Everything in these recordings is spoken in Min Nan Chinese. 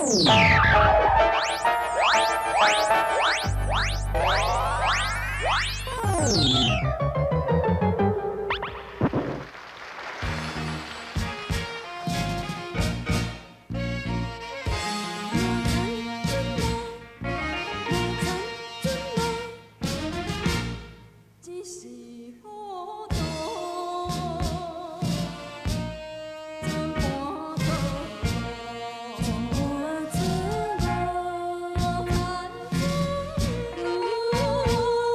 只是糊塗，全盤錯誤，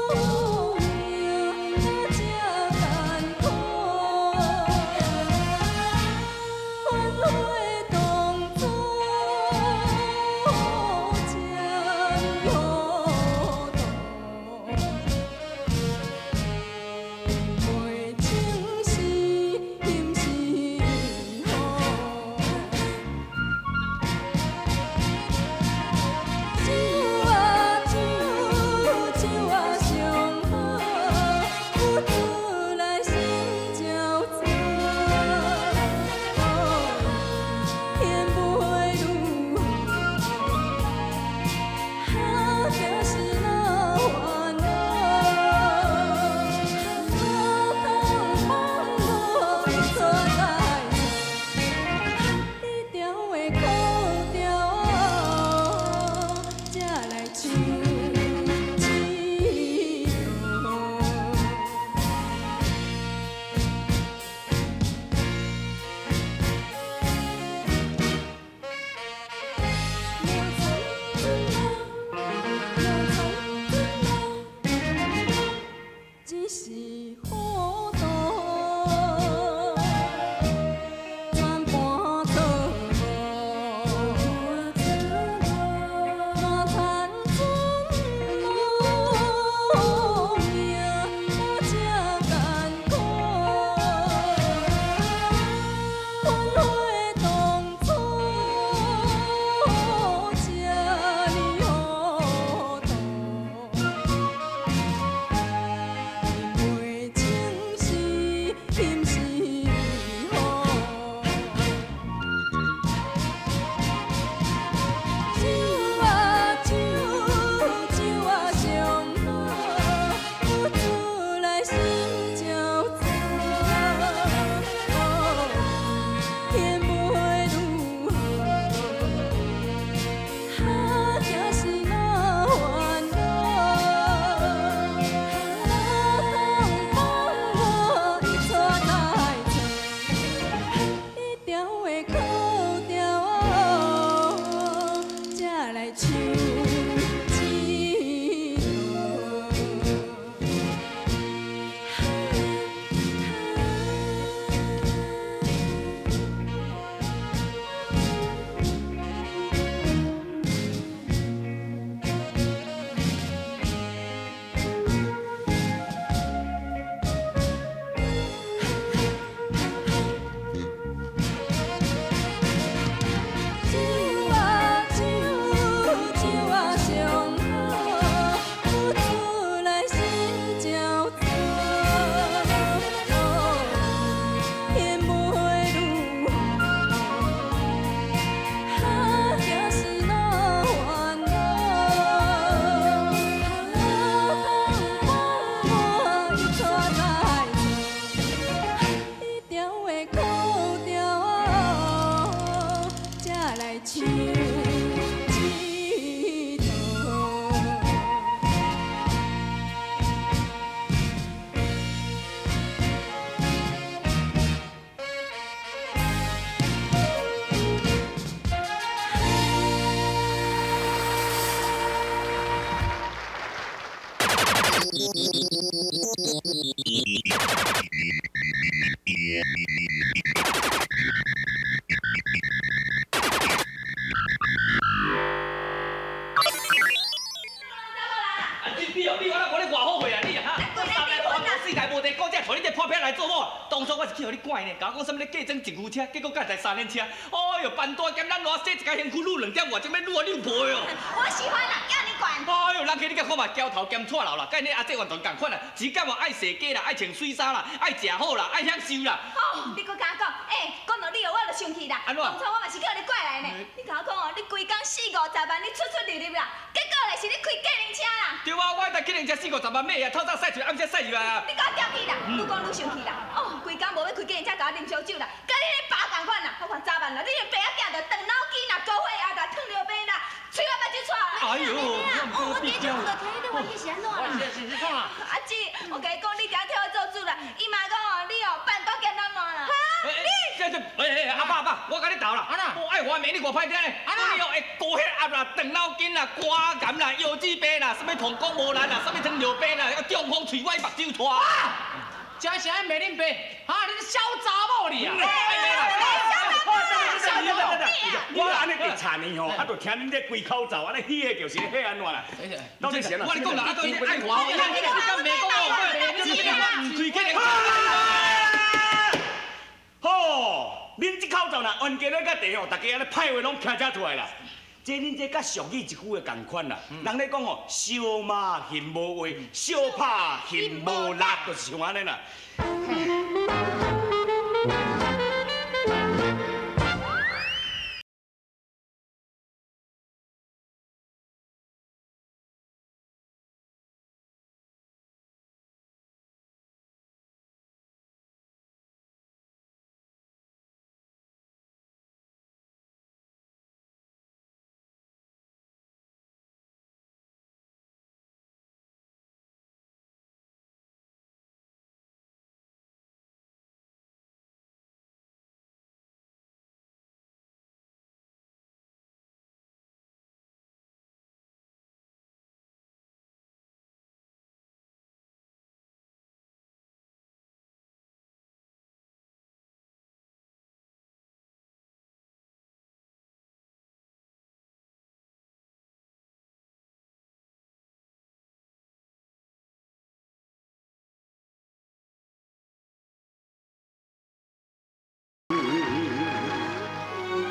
无命這艱苦，反悔當初這呢糊塗。袂清是毋是好？酒啊酒，酒啊上好，付出來心焦躁。天袂如何，哈，就是那烦恼。无通放我一撮来一条的苦调，才来唱一段。只是糊塗，全盤錯誤，哪通准無命這艱苦，反悔當初這呢糊塗。袂清是毋是好？酒啊酒，酒啊上好，付出來心焦躁。天袂如何，哈，就是那烦恼。无通放我一撮来错，一条的苦调，才來唱一段。酒啊酒，酒啊上好，付出來心焦躁。天袂如何，哈，就是那烦恼。无通放我一撮来错，一条的苦调，才來唱一段。啊，你哦，你我无咧偌好岁啊，你啊哈！三代无四代无地古，才娶你这破癖来做某。當初我是去予你拐呢，共我講啥物咧嫁裝一牛車，結果改台三輪車。哎呦，辦大兼咱偌洗一工身軀愈兩點外鐘，欲愈啊溜皮哦。我喜歡啦，要你管。哎呦，人客你甲看嘛，澆頭兼蔡老啦，佮你阿姐完全仝款啦，只敢話愛踅街啦，愛穿水衫啦，愛食好啦，愛享受啦。哦，你閣敢講？欸，講到你哦，我就生氣啦。按怎當初我嘛是叫你拐來呢。你共我講哦，你規工四五十萬，你出出入入啦，結果咧是你開計程車啦。對啊，我台計程車四五十萬買啊，透早駛出，暗時駛入來啊。你共我調去啦！愈講愈生氣啦！哦，規工無欲開計程車，共我啉燒酒啦，佮你咧爸仝款啦！我看早晚啦，你的爸仔囝就斷腦筋啦，高血壓啦，糖尿病啦，喙仔目睭掣啦。哎呦，哦，我第一次有聽你原因是按怎啦？是是創啊？阿姊，我共伊講，你定替我做主啦，伊嘛講哦，你哦辦公檢咱嘛啦。你這這，哎哎，阿爸阿爸，我共你鬥啦。我愛華罵你偌歹聽咧，你哦會高血壓啦、斷腦筋啦、肝癌啦、腰子病啦，啥物膀胱無力啦、啥物糖尿病啦，中風、喙歪、目睭掣。真是愛罵恁爸，哈！你這痟查某你啊！我按呢佇田呢吼，啊，就聽恁這規口奏，按呢戲的就是彼按怎啦？到底是按怎？我跟你講啦，啊，到底愛華，你敢罵講我？你我毋開計程車。好，恁這口奏若冤家咧佮地吼，大家按呢歹話攏聽遮出來啦。這恁這佮俗語一句話仝款啦。人咧講吼，相罵恨無話，相拍恨無力，就是像按呢啦。